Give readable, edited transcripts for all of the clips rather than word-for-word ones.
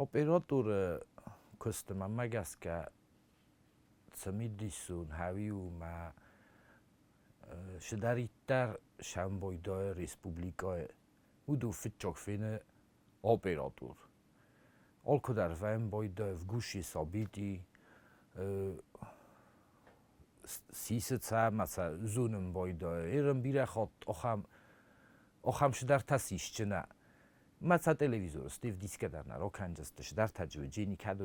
Операторы куысты мӕнмӕ гӕсгӕ цымидисон хауи у мӕ цыдӕриддӕр сӕмбойдӕй республикӕйы, уыдон фыццаг фены оператор. Алкуыдӕр фӕмбойдӕ вгуси сабийти сисы цӕ ӕмӕ сӕ зонын байдайы. Ерын бирӕ хатт ахӕм, ахӕм цыдӕртӕ сисджынӕ. Мӕ цӕ телевизоры Стив дискӕ дӕр нӕ ракӕндзысты, цыдӕртӕ джи никӕд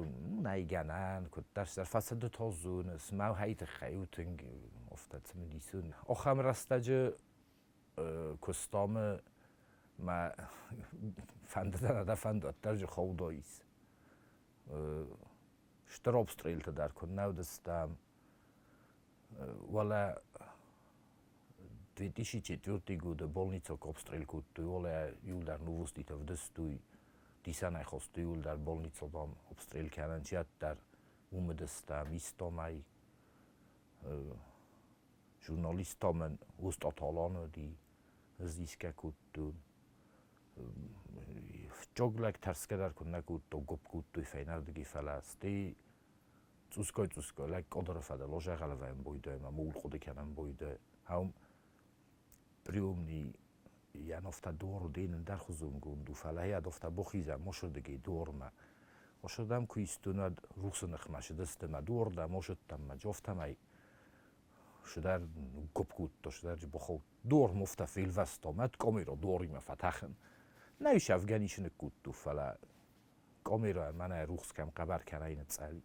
нӕй гӕнӕн, куыддӕр цыдӕр фӕцыды та зоны, цымӕ хӕй тыххӕй у тынг афтӕ цымыдисон. Ахӕм рӕстӕджы куыстамы мӕ фӕнды дӕ нӕ дӕ фӕнды, уӕддӕр джы хаудаис. Стыр обстрелтӕ дӕр куыннӕ уыдыстӕм. Уӕлӕ 2004 годы больница ку обстрел кодтой, уӕлӕ иуылдӕр новоститӕ вдыстой, дисӕнӕй хостой иуылдӕр больницӕтӕм обстрел кӕнӕн чи аддӕр, уым уыдыстӕм, истам ӕй. Журналисттӕ мын Устъаталан уыди, ӕз исгӕ кодтон. Фыццаг лӕг тӕрсгӕ дӕр куыннӕ кодта, гуыпп кодтой фӕйнӕрдыгӕй, фӕлӕ стӕй цъусгай-цъусгай лӕг къодоры фӕдыл озӕгъӕлӕвӕйӕн бойдӕй ӕмӕ мул хъуыды кӕнӕн бойдӕй. Ау приемный йӕ нофта дуар уыди ӕндӕрхуызонгонд у, фӕлӕ йӕ дофта бохизӕн мосырдыгӕй дуармӕ. Осырдӕм куы истон, уӕд рухсы ныхмӕ сыдысты мӕ дуарырдӕм осыдтӕн мӕ джофтӕмӕй цыдӕр гуыпп кодта, цыдӕр бохау дуар мофта фелвӕста, мӕ камерӕ дуаримӕ фӕтӕхын. Нӕ ис Афганисы ныккодта, фӕлӕ камерӕ мӕнӕ рухс кӕм хъӕбӕр кӕнӕй ныцъӕли.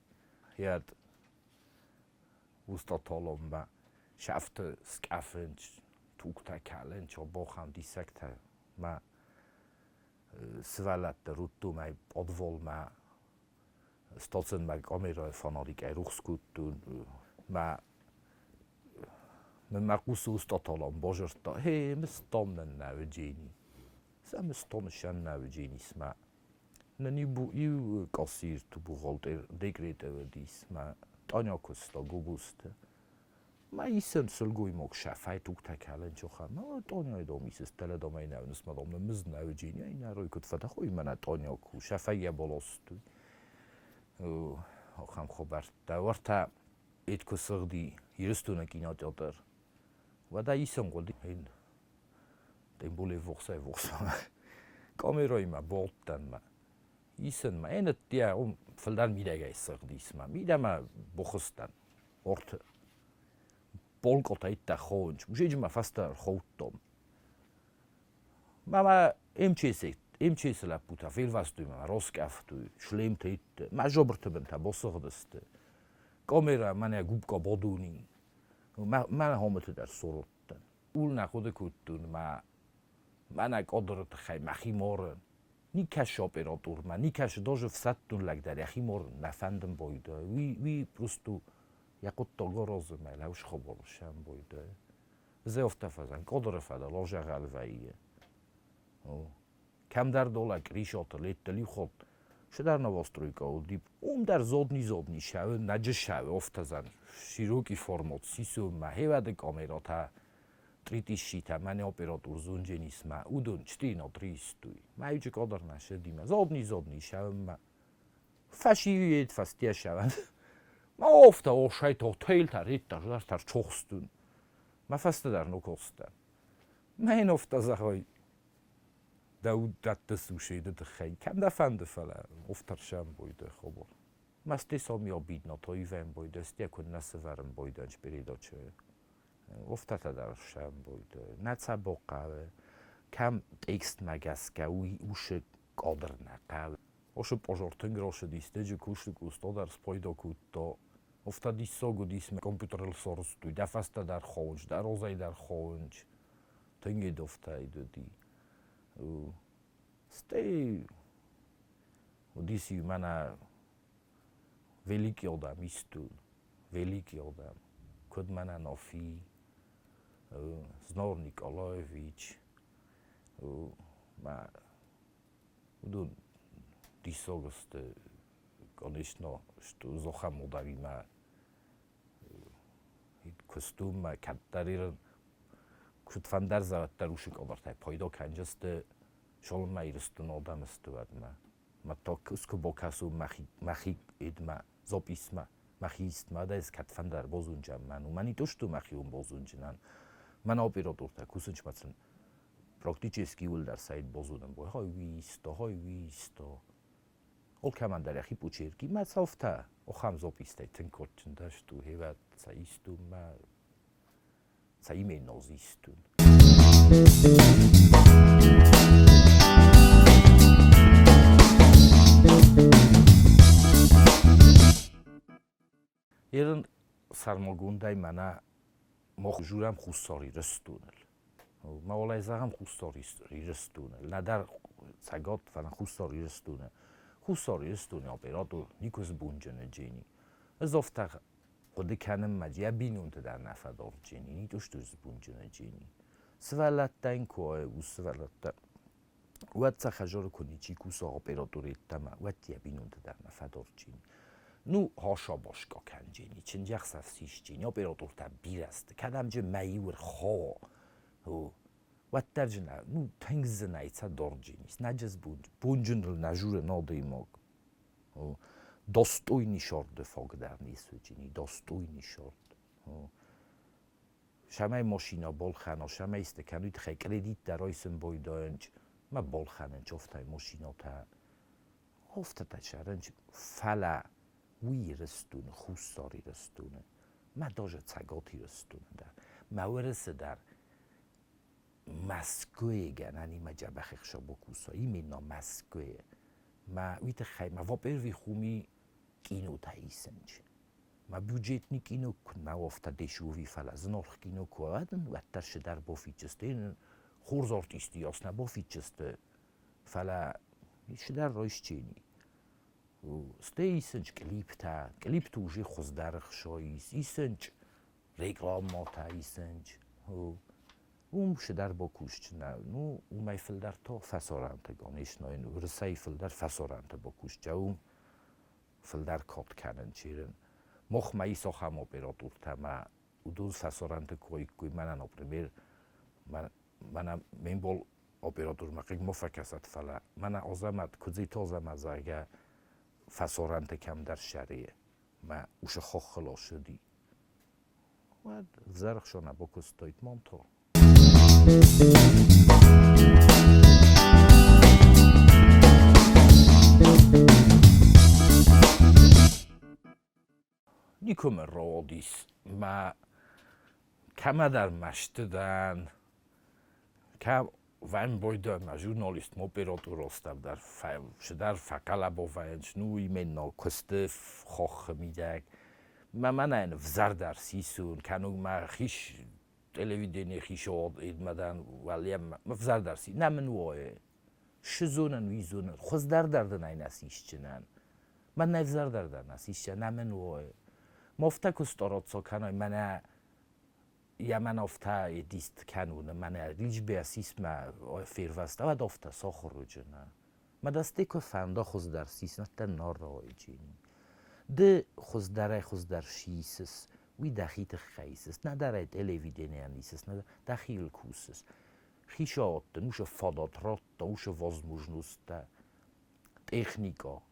Йӕд устаталонмӕ сӕфты скъӕфынц, тугтӕ кӕлынц, бохӕн диссӕгтӕ мӕ сывӕллӕтты рудтомӕй пъадвалмӕ стацинмӕ камерӕйы фонарикӕй рухс кодтон. Мӕ мын мӕ хъусы устаталон базырдта, «Хе, мыстон нын нӕ уыджени». Сӕ мыстон сӕн нӕ уыдженис мӕ. Нын иу кассир бухгалтер декреты уыдис мӕ Таня куыста Гугусты. Мӕ исӕн сылгоймаг шӕфӕй тугтӕ кӕлын чохӕ. Мӕ Таняйы дам исыс, теле дам ӕй нӕ уыныс, мӕ дам нын мызд нӕ уыджени, ӕй нӕ рой куыд фӕтӕхой, мӕнӕ Таня ку, шӕфӕй йӕ баластой. Ахӕм хабӕрттӕ. Уӕртӕ эд куы сыгъди Ирыстоны кинотеатр, уӕд ӕй исын хъуыди. Тем более вохсӕй-вохсмӕ. Камерӕимӕ бадтӕн мӕ. Исынмӕ. Ӕнӕттиа уым фылдӕр мидӕгӕй сыгъдис мӕ. Мидӕмӕ бухыстӕн. Орты. Полкъотӕ иттӕ хонч. Ужеджы мӕ фӕстӕ ӕрхаудтон. Мӕ МЧС МЧС-ы лӕппутӕ фелвӕстой мӕ, раскъӕфтой, шлемтӕ итты. Мӕ жабырты бынтӕ басыгъдысты. Камерӕ мӕнӕ губка бадони. Мӕнӕ хомыты дӕр сурудтӕн. Ул нӕ хъуыды кодтон мӕ мӕнӕ къодоры тыххӕй мӕхи морын. Никӕсы оператормӕ, никӕсы даже ӕфсӕддон лӕг дӕр йӕхи морын нӕ фӕндын бойдӕ. Уый, уый просто йӕ хъуыддаг аразы мӕ лӕус хабар сӕм бойдӕ. Зӕфтӕ фӕзӕн, къодоры фӕдыл озӕгъӕл вӕййы. Кӕмдӕр долӕ Гришоты леттыл иу хатт цыдӕр новостройка уыди. Уым дӕр зодни-зодни сӕуы, нӕджы сӕуы офтӕзӕн широкий формат сисунмӕ, хевӕды камератӕ, тритисситӕ, мӕнӕ оператор зундженисмӕ, уыдон четыре на три истуй. Мӕ иучы кадр нӕ сыдимӕ, зодни-зодни сӕуынмӕ. Фӕсивӕд фӕстийӕ сӕуӕн. Ма офтӕ ошай тотелтӕ редта, ждартар чохстун. Мӕ фӕстӕдӕр нукостӕн. Мӕн офтӕ зӕгъой, дӕ уддӕтты сусӕды тыххӕй, кӕм дӕ фӕнды, фӕлӕ офтӕрсӕн бойдӕ хабар. Масте соми обидно, то ивӕн бойдӕ, сте куыннӕ сывӕрын бойдӕн передачӕйы. Офтӕтӕ дӕр сӕм бойдӕ. Нӕ цӕ бохъӕуы, кӕм текстмӕ гӕсгӕ уый усы кадр нӕ хъӕуы. Ошы пъожор тынг росыдис, дыджы кусты кусто дӕр спойдо кодта. Офтӕ диссаг уыдис, мӕ компьютерыл сорстой, дӕ фӕстӕ дӕр хонч, дӕ розӕй дӕр хонч. Тынг идовтаид уыди. Стӕй уыдис иу мӕнӕ великий одам истун, великий одам, куыд мӕнӕ Нафи, Знаур Николаевич, мӕ уыдон диссаг сты, конечно, что зохӕм одамимӕ куыстумӕ кӕддӕр куыдфӕндӕр зӕрӕдтӕ русы къобортӕй пайда кӕнджысты, цалынмӕ Ирыстоны адӕм сты, уӕдмӕ. Ма та куы бакӕсон мӕхи эдмӕ, записмӕ, мӕхи истмӕ да, эз кӕдфӕндӕр бозунджан мӕн. Мӕн итосту мӕхион бозунджынӕн. Мӕн оператортӕ кусынч мӕцын практически иуылдӕр сайт бозунын бой. Хай уисто, хай уисто. Алкӕмӕн дӕр йӕхи пучерки. Мӕ цӕфтӕ охӕм запистӕй тынг кодджын дӕсту, хевӕд сӕ истун мӕ сӕ именно истун. Ерын сӕрмагондӕй мӕнӕ мах журӕм Хуссар Ирыстоныл. Ма уал ӕй зӕгъӕм Хуссар Ирыстоныл. Нӕдӕр Цӕгат, фӕлӕ Хуссар Ирыстоны. Хуссар Ирыстоны оператор никуы сбонджын Джени. Ӕз афтӕ хъуыды кӕнын мӕ йӕ бинонты дӕр нӕ фӕдор Джени, никуы сбонджын Джени. Сывӕллӕттӕ йын куы уай, ус сывӕллӕттӕ, уӕд сӕ хӕдзары куы ничи куса оператор йеддӕмӕ, уӕд йӕ бинонты дӕр нӕ фӕдор Джени. Ну, хашабашка кӕн Джени, чындзӕхсӕв сис Джени, оператортӕ бирӕ сты, кӕдӕм джы мӕ иуыр хо, уӕддӕр джы нӕ, ну, тынг зынӕй цӕ дор Джени, нӕджыз бонджыныл нӕ журы адӕймаг. Достойный сорды фаг дӕр ницы Джени, достойный сорд. Сӕмӕй машина балхӕна, сӕмӕй исты кӕн, уый тыххӕй кредит дӕр райсын байдайынч, мӕ балхӕнынч афтӕ машинӕтӕ. Афтӕтӕ сӕрынч, фӕлӕ уый Ирыстоны, Хуссар Ирыстоны, мӕ даже Цӕгат Ирыстоны дӕр, мӕ Уӕрӕсе дӕр Мӕскуыйы гӕнӕн имӕ дзӕбӕх ӕхсӕв бакуса, именно Мӕскуыйы. Мӕ уый тыххӕй мӕ во-первых уми кинотӕ исынч. Мӕ бюджетный кино куы нӕ афтӕ дешевый, фӕлӕ зынаргъ кино куы уадын, уӕддӕр цыдӕр бафиддзысты. Хорз артисты йас нӕ бафиддзысты, фӕлӕ цыдӕр райсчени. Стӕй исынч клиптӕ, клипты уже хуыздӕр ӕхсайыс, исынч рекламӕтӕ исынч. Уым цыдӕр бакусджынӕ, ну, уымӕй фылдӕр та фӕсарӕнты, конечно, Уырысӕй фылдӕр фӕсарӕнты бакусджа, уым фылдӕр кад кӕнын чирын. Махмӕ ис ахӕм оператортӕ ӕмӕ уыдон фӕсарӕнты куы мӕнӕ, например, мӕнӕ ме мбал оператормӕ хъыг ма фӕкӕсӕд, фӕлӕ мӕнӕ Азӕмӕт, Куыдзиты Азӕмӕт, зӕгъгӕ, фӕсарӕнты кӕмдӕр сӕры мӕ усы хоххыл ссыди. Уӕд ӕвзӕрхсонӕ бакуыстойт монто. Никуы мын рауадис мӕ кӕмӕдӕр мӕсты дӕн, кӕм вӕнбойдӕр мӕ журналист оператор дӕр цыдӕр фӕхъӕлӕба вӕййынц, ну именно куысты хохы мидӕг. Мӕ мӕнӕн ӕвзӕрдӕр сисун, кӕнуг мӕ хис телевидение хицауад дӕн уӕле мӕ ӕвзӕрдӕр си нӕ мын уой. Шы зонын, уый зонын, хуыздӕр дӕр дын ӕй нӕ сисджынӕн. Мӕн ӕвзӕрдӕр дӕр нӕ сисджынӕн, нӕ мын уой. Мофтӕ куы стараться кӕной, мӕнӕ йӕ мӕн афтӕ дист кӕнун, мӕнӕ лишь сисмӕ фервӕзт, уӕд афтӕ сахуыр уыджынӕ. Мӕ дӕсте куы фӕнда хуыздӕр сиснӕттӕ наррайджини. Ды хуыздӕрӕй хуыздӕр сисыс, уый дӕхи тыххӕй исыс, нӕдӕр ӕй телевиденийӕн исыс, нӕдӕр дӕхиуыл кусыс. Хицауад дын уыцы фадат радта, уыцы возможносттӕ, техникӕ,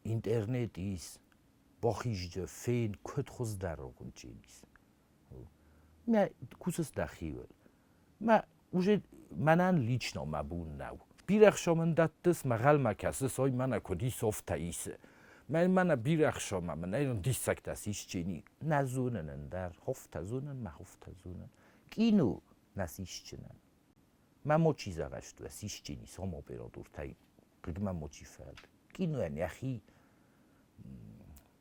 интернет ис, бахизджы фен, куыд хуыздӕр рынчын ис. Мӕ кусыс дӕхиуыл. Мӕ уже мӕнӕн лично мӕ бон нӕу. Бирӕ хца мын дӕттыс, мӕ гъӕлмӕ кӕсыс, ой, мӕнӕ куыд ис, афтӕ исы. Мӕн мӕнӕ бирӕ хца ма мын ӕй диссӕгтӕ сисчени. Нӕ зонын ӕндӕр, хофтӕ зонын, мӕ хофтӕ зонын. Кино нӕ сисчынӕн. Мӕ мочи зӕгъӕстуӕ сисчени сом оператортӕй хъыгмӕ мочи фӕд. Кинойӕн йӕхи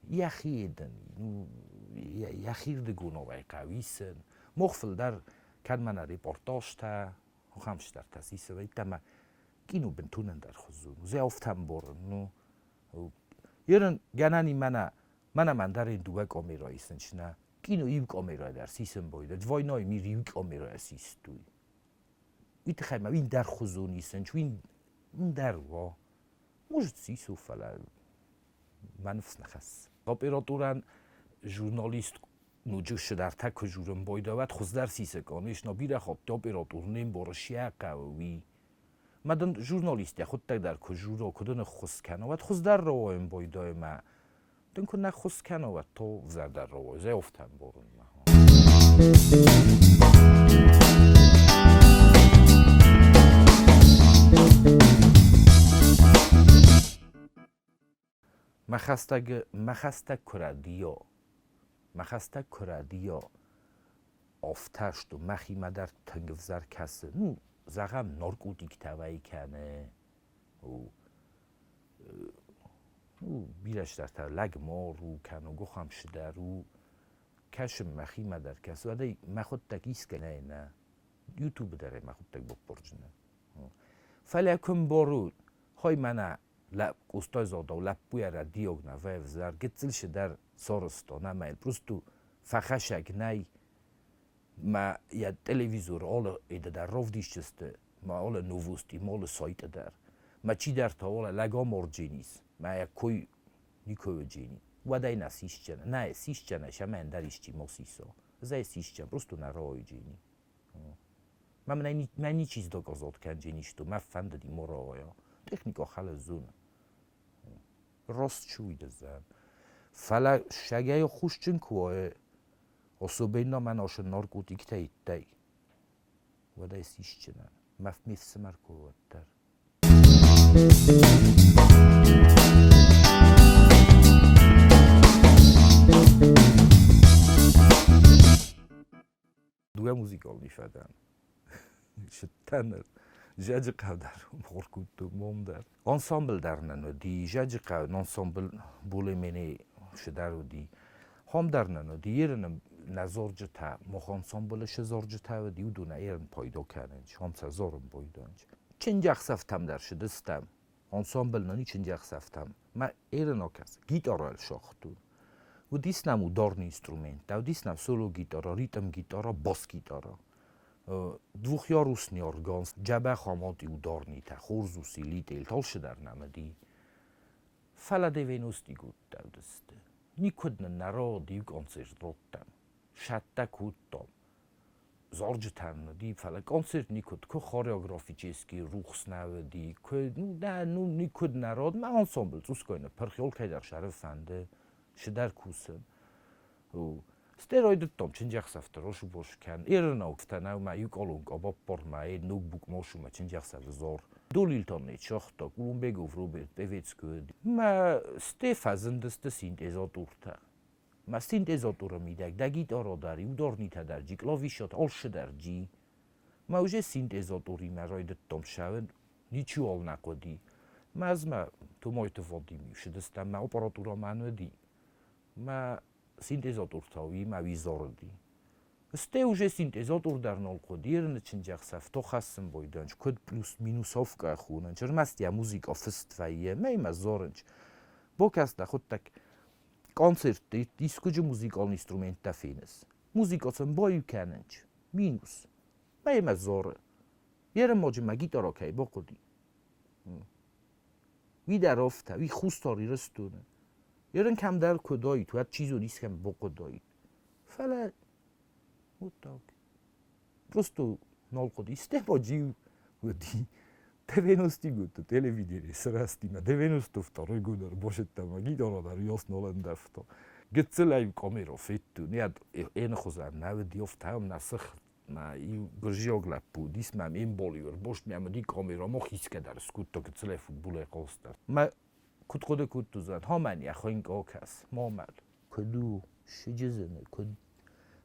йӕхи дын, ну, йӕхирдыгонау ӕй хъӕуы исын. Мох фылдӕр кӕд мӕнӕ репортажтӕ, ахӕм цыдӕртӕ сисӕвӕйттӕ ӕмӕ кино бынтон ӕндӕрхуызон у. Зӕ ӕмбарын, ну, ерын гӕнӕн и мӕнӕ, мӕнӕ мӕн дӕр ин дыууӕ камерӕ исын нӕ. Кино иу камерӕ дӕр сисын бойда, двойной мир иу камерӕ систуй. Уый тыххӕй ма уин дӕр хузон исын, уин ндӕр уа. Может, сису, фӕлӕ мӕ ныфс нӕ хӕссы. Операторӕн журналист ноджы цыдӕртӕ куы журын байдауӕд, хуыздӕр сисы, конечно, бирӕ хатт оператор не мбары, цы йӕ хъӕуы, уый. Ма дын журналист йӕхуыдтӕг дӕр куы журо, куы дын ӕххуыс кӕна, уӕд хуыздӕр рауайын бойдой ма дын куы нӕ ххуыс кӕна, уӕд то ӕвзӕрдӕр рауай, зӕй офтӕн борынмӕ. Мӕ хӕстӕг куы рӕдийа, мӕ хӕстӕг куы рӕдийа, афтӕ сты, мӕхимӕ дӕр тынг ӕвзӕр кӕсы. Ну, зӕгъӕм, наркотиктӕ уӕй кӕны, ну, бирӕ цыдӕртӕ, лӕгмар у, кӕнӕ гухам цыдӕр у. Кӕсын мӕхимӕ дӕр кӕсы, уӕдӕй мӕхуыдтӕг исгӕ нӕй, нӕ. Ютубы дӕр ӕй мӕхуыдтӕг баппорджынӕн. Фӕлӕ куы мбарут, хой мӕнӕ Къостайзадау лӕппуйӕ рӕдийаг нӕ вӕвзӕр, гыццыл цыдӕр сарӕзта, нӕ ма йыл просто фӕхӕссӕг нӕй, ма йӕ телевизор алы эдӕ дӕр равдисдзысты, ма алы новости, ма алы сайты дӕр. Ма чидӕртӕ алы лӕгамардженис, ма йӕ кой никуы уыджени. Уӕд ӕй нӕ сисджӕн, нӕ сисджӕн ӕй, ӕмӕ ӕндӕр исчи ма сиса. Ӕз ӕй сисджӕн, просто нӕ рауайджени. Мӕ ничи сдоказот кӕнджен исто, мӕ фӕндыди морауайа. Техника хӕлӕзун. Раст чи уыдзӕн. Фӕлӕ сӕгӕй хъусджын куы уай, особенно мӕн асы наркотиктӕ иттӕй, уӕд ӕй сисджынӕн. Мӕ ме фсымӕр куы уӕддӕр. Дыууӕ музыкални фӕдӕн. Сыдтӕн Зӕджыхъӕу дӕр мыхуыр кодтон, мом дӕр. Ансамбль дӕр нын уыди, Зӕджыхъӕу ансамбль более-менее цыдӕр уыди. Хом дӕр нын уыди, ерын нӕ зарджытӕ, мах ансамблы цы зарджытӕ уыди, уыдон ерын пайда кӕнынц, хом сӕ зарын байдайынц. Чындзӕхсӕвтӕм дӕр цыдыстӕм, ансамбль нын и чындзӕхсӕвтӕм. Мӕ ерын акӕс, гитарӕ сагътон. Уыдис нӕм ударный инструменттӕ, уыдис нӕм соло-гитара, ритм-гитара, бас-гитара. Двухъярусный орган, дзӕбӕх амалти ударнитӕ, хорз усилитель, алцыдӕр нӕм уыди. Фӕлӕ девяностыгодтӕ уыдысты. Никуыд нын нӕ рад иу концерт радтам. Сӕттӕ кодтам. Зарджытӕ нын уыди, фӕлӕ концерт никуыд. Куы хореографический рухс нӕ уыди, куы ну, нӕ, ну никуыд нӕ рад. Мӕ ансамбль цъусгай ныппырх, елкӕй дӕр сӕры фӕнды цыдӕр кусын. Стероидыдтон чындзӕхсӕвты росубос кӕн. Ерынӕуттӕ нӕу мӕ иу колонка баппар мӕ ноутбук мосумӕ чындзӕхсӕвы зор. Долилтон не сагъта, Кулумбегов Роберт певец куыд. Мӕ сте фӕзындысты синтезатортӕ. Мӕ синтезаторы мидӕг дӕ гитара дӕр, ударнитӕ дӕр джи, клавишӕтӕ, алцы дӕр джи. Мӕ уже синтезаторимӕ райдыдтон цӕуын, ничиуал нӕ хъуыди. Мӕ ӕз мӕ Томайты Вадим-иу цыдыстӕм, мӕ аппаратурӕ мӕн уыди. Мӕ синтезатортӕ уыимӕ уый зарыди. Стӕй уже синтезатор дӕр нал хъуыди, ерыны чындзӕхсӕв то хӕссын байдайынц, куыд плюс-минусовкӕ хонынц, ӕрмӕст йӕ музыкӕ фыст вӕййы, мӕймӕ зарынц. Бакӕс дӕхуыдтӕг концертты искуыджы музыкалон инструменттӕ феныс. Музыкӕ сын баиу кӕнынц, минус. Мӕймӕ зары. Ерымоджы мӕ гитара кӕй бахъуыди. Уый дӕр афтӕ, уый Хуссар Ирыстоны. Ерын кӕмдӕр куы уыдаид, уӕд чи зоны искӕм бахъуыдаид. Фӕлӕ вот так. Просто нал хъуыди. Степа-джиу уыди. Девяностыгодты телевидение сырӕзтимӕ девяносто второй год ӕрбасыдтӕн гитара дӕр ясно ӕндӕвта. Гыццылӕй камера федтон, ӕнӕхуызӕн нӕ уыди, афтӕ нӕ сых мӕ иу гуырдзиаг лӕппу уыдис, мӕ ме мбал-иу ӕрбаст, мӕ уыди камера, мах исгӕ дӕр скодта гыццылӕй футболӕй хъазт дӕр. Мӕ куыд хъуыды кодтон, хамӕн йӕ хуынкъ акӕс, ма мӕл. Куыд у, сыджызыны, куыд?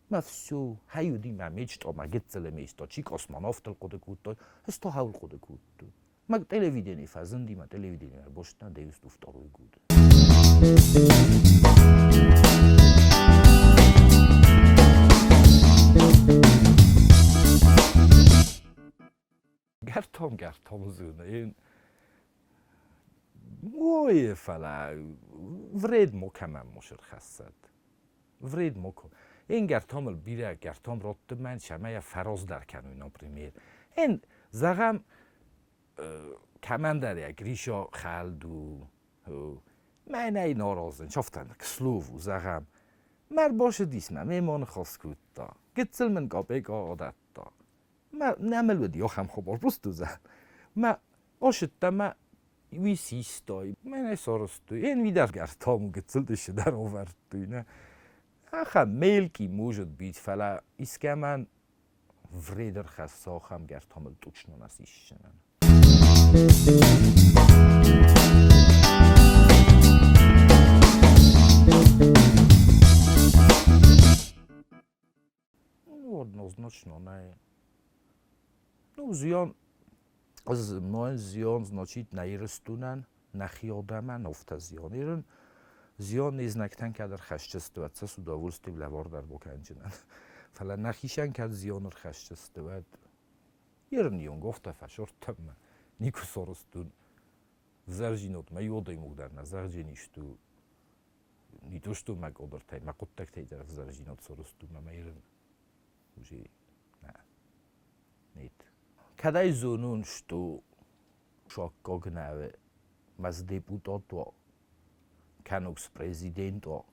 Мӕ все, хай уыди мӕ мечта, мӕ гыццылы мечта, чи космонавтыл хъуыды кодтой, ӕз та хауыл хъуыды кодтон. Мӕ телевидение фӕзынди, мӕ телевидение ӕрбастна 92 годы. Гӕртам, гӕртам зоны. Ой, фӕлӕ вред макӕмӕн ма ӕрхӕссӕд. Вред мако. Эн гӕртамыл бирӕ гӕртам радты мӕн, цӕмӕй йӕ фӕраздӕр кӕной, например. Эн, зӕгъӕм, кӕмӕндӕр йӕ Гриша хӕлд у, мӕнӕй наразын, афтӕ, к слову, зӕгъӕм. Мӕ ӕрбацыдис мӕ, мемӕ ныхас кодта. Гыццыл мын капека адӕтта. Мӕ нӕ мыл уыди ахӕм хабар, просто зӕгъ. Мӕ Осыдта мӕ уый систой, мӕнӕ соростой, эн видаргӕртом гыццыл дысы дӕр ӕвӕрдтой, нӕ. Ахӕм мелкий может быть, фӕлӕ искӕмӕн вред ӕрхӕсса ахӕм гӕртамыл точно нӕ сисдзынӕн. Ну, однозначно не. Ну, зиан, мой зиан, значит, нӕ Ирыстонӕн, нӕхи адӕмӕн афтӕ зиан. Ирын зиан не знӕгтӕн кӕд ӕрхӕсджысты, уӕд сӕ с удовольствием лӕвар дӕр бакӕнджынӕн. Фӕлӕ нӕхицӕн кӕд зиан ӕрхӕсджысты, уӕд Ирын ионг афтӕ фӕсырдтам мӕ никуы сорыстун. Взӕрзинот мӕ иу адӕймаг дӕр нӕ зӕгъджен исту. Не то что мӕ къодыртӕй, мӕ хъуыддӕгтӕй дӕр ӕвзӕрзинад сорыстун ӕмӕ Ирын уже нӕ. Нет. Кӕд ӕй зонун, что саккаг нӕ мӕз депутат уа, кӕнокс президент уа.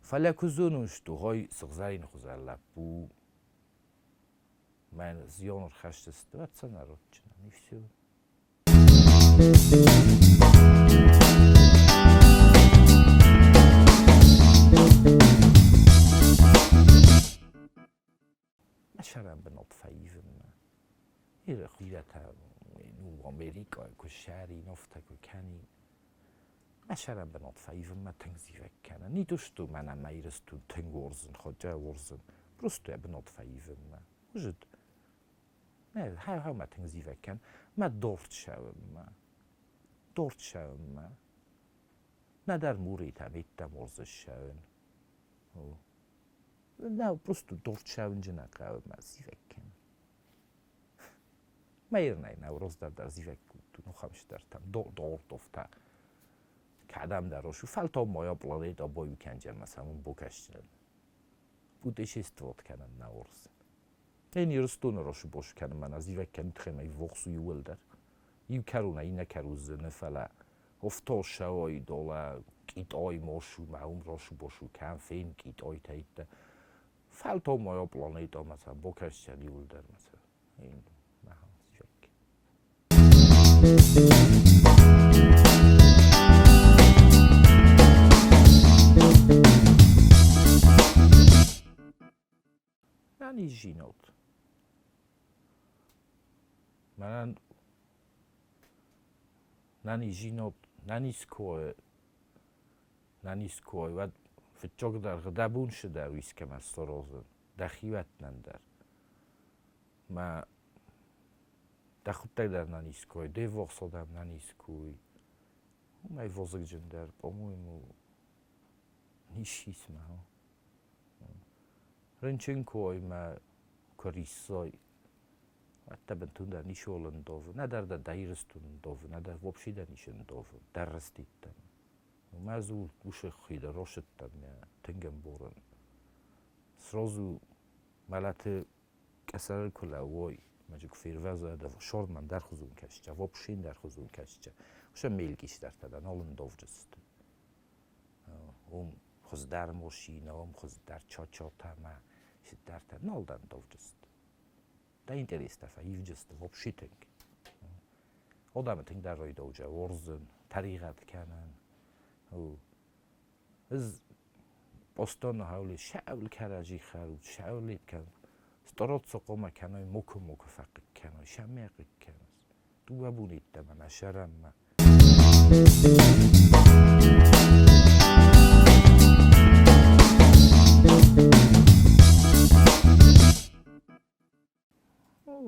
Фӕлӕ куы зонун, что гъой сыгъзӕрин хуызӕн лӕппу мӕн зиан ӕрхӕсдзысты, уӕд сӕ народджынӕн, и все. Мӕ сӕрӕн бынат фӕивынмӕ. Иры бирӕтӕ ну, Америкӕйы куы ссарин, афтӕ куы кӕнин. Мӕ сӕрӕн бынат фӕивынмӕ тынг зивӕг кӕнын. Не то что мӕнӕ мӕ Ирыстон тынг уарзын, хотя уарзын. Просто йӕ бынат фӕивынмӕ. Может, нӕ, хӕ-хӕ мӕ тынг зивӕг кӕн. Мӕ дорт ссӕуынмӕ. Дорт ссӕуынмӕ. Нӕдӕр муритӕ, миттӕ уарзы ссӕуын. Нӕ, просто дорт ссӕуынджы нӕ хъӕуы мӕ зивӕг кӕнын. Мӕирнӕй нӕ раздӕр дӕр зивӕг кодтон, ахӕм дортовтӕ кӕдӕмдӕр ошю, фӕлтау моя планета бою кӕнджемӕ сӕмын бокӕсджынӕн. Путешествовать кӕнын нӕ уарзын. Эн Ирыстоны рошубош кӕнынмӕ нӕ зивӕг кӕны тыххӕй вохсу иууылдӕр. Иу кӕронӕй иннӕ кӕрон зыны, фӕлӕ офто шӕой дола Китай мошу мӕ уым рошубошу кӕн фен Китайтӕйттӕ. Фӕлтау моя планета мӕ сӕ бокӕсджын иууылдӕр мӕ сӕ. Нӕниздзинад. Мӕнӕн нӕниздзинад нӕниз куы нӕниз куы уай, уӕд фыццагдӕр дӕ бон цыдӕр искӕмӕ саразын, дӕхиуӕттӕн дӕр. Мӕ дӕхуыдтӕг дӕр нӕниз куы уай, де ввахс адӕм нӕниз куы уой, уымӕй вазыгджындӕр, по-моему, ничи ис мӕ. Рынчын куы уой мӕ куы риссой, уӕд дӕ бынтондӕр ницыуал ӕндавы, нӕдӕр дӕ дӕ Ирыстон ӕндавы, нӕдӕр вообще дӕ ницы ӕндавы, дӕ рӕстидтӕн. Мӕ дзул усы хиды росыдтӕн йӕ тынг ӕмбурын. Сразу мӕлӕты къӕсӕрыл куы лӕууой, мӕ куы фервӕза, дӕ шормӕ ӕндӕрхуызон кӕсджа, вообще ӕндӕрхуызон кӕсджа. Уыцы мелкистӕртӕ дӕ нал ӕндавджысты. Уым хуыздӕр машинӕ, уым хуыздӕр чачатӕ мӕ цыдӕртӕ нал дӕ ӕндавджысты. Дӕ интерестӕ фӕивджысты вообще тынг. Адӕмы тынгдӕр райдауджа уарзын, тӕригъӕд кӕнын. Ӕз постоянно хаули шаул кӕрӕдзи хӕрут, шаулит кӕн. Стараться хъуамӕ кӕной, мукы-мукы фӕхъыг кӕной, сӕмӕ хъыг кӕнынц. Дыууӕ боны йеддӕмӕ нӕ сӕрӕнмӕ.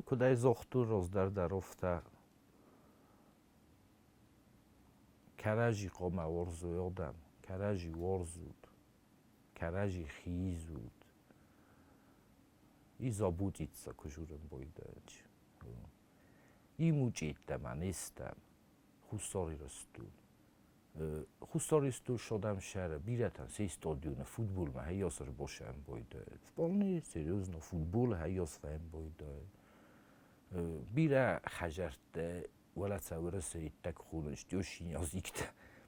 Куыд ӕй загътон раздӕр дӕр, афтӕ кӕрӕдзи хъуамӕ уарзой адӕм, кӕрӕдзи уарзут, кӕрӕдзи хизут. И заботиться, куы журын байдайынц. И мучъиттӕ ма не стӕм Хуссар Ирыстон. Хуссар Ирыстон содӕм сӕры бирӕтӕн се стадионы футболмӕ хӕййас ӕрбосӕн байдайы. Вполне серьезно футболы хӕййас фӕн байдайы. Бирӕ хӕдзӕрттӕ уӕлӕ сӕ Уӕрӕсе иттӕг хонынц тёщинязиктӕ.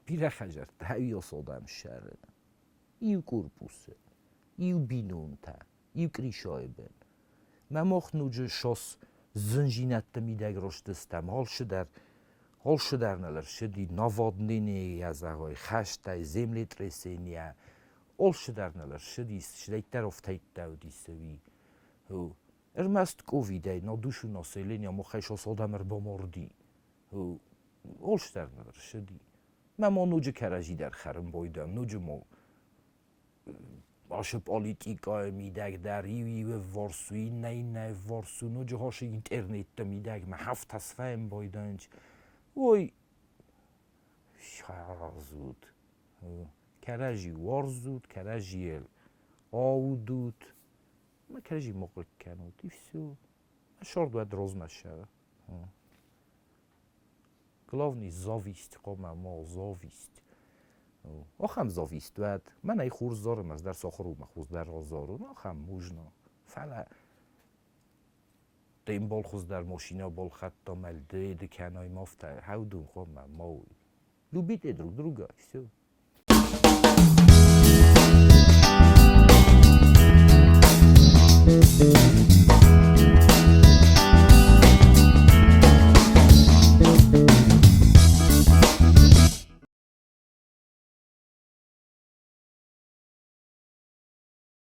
Бирӕ хӕдзӕрттӕ хӕййас адӕм сӕры. Иу корпусы, иу бинонтӕ, иу кърисайы бын. Мӕ мах ноджы сос зынзинӕдты мидӕг ростыстӕм, алцы дӕр. Алшыдӕр ныл ӕрцыди наводнение, зӕгъай, хӕстӕй, землетрясение. Алшыдӕр ныл ӕрцыди, цыдӕриддӕр ӕфтӕйттӕ уыдис, уый. Ӕрмӕст ковидӕй на душу населения махӕй сӕ адӕм ӕрбамарди. Алшыдӕр ныл ӕрцыди. Мӕ ма ноджы кӕрӕдзи дӕр хӕрын байдайӕм, ноджы ма ашы политикӕйы мидӕг дӕр иу иуы вварс у, иннӕ иннӕйы вварс у, ноджы ашы интернетты мидӕг мӕ хӕфтӕ сфӕйын байдайынц. Ой, саразут, кӕрӕдзи уарзут, кӕрӕдзийыл аудут, ма кӕрӕдзи ма хъыг кӕнут, и все. Сорд уӕд розмӕ ссӕуы. Главный зависть хъуамӕ ма зависть. Ахӕм зависть уӕд. Мӕнӕй хорз зарын, ӕз дӕр сахуыр у мӕ хуыздӕр разарон, ахӕм можно. Фӕлӕ де мбал хуыздӕр машинӕ балхӕдта, мӕлды ды кӕнай ма афтӕ хӕудун хъуамӕ ма уой. Любите друг друга, все.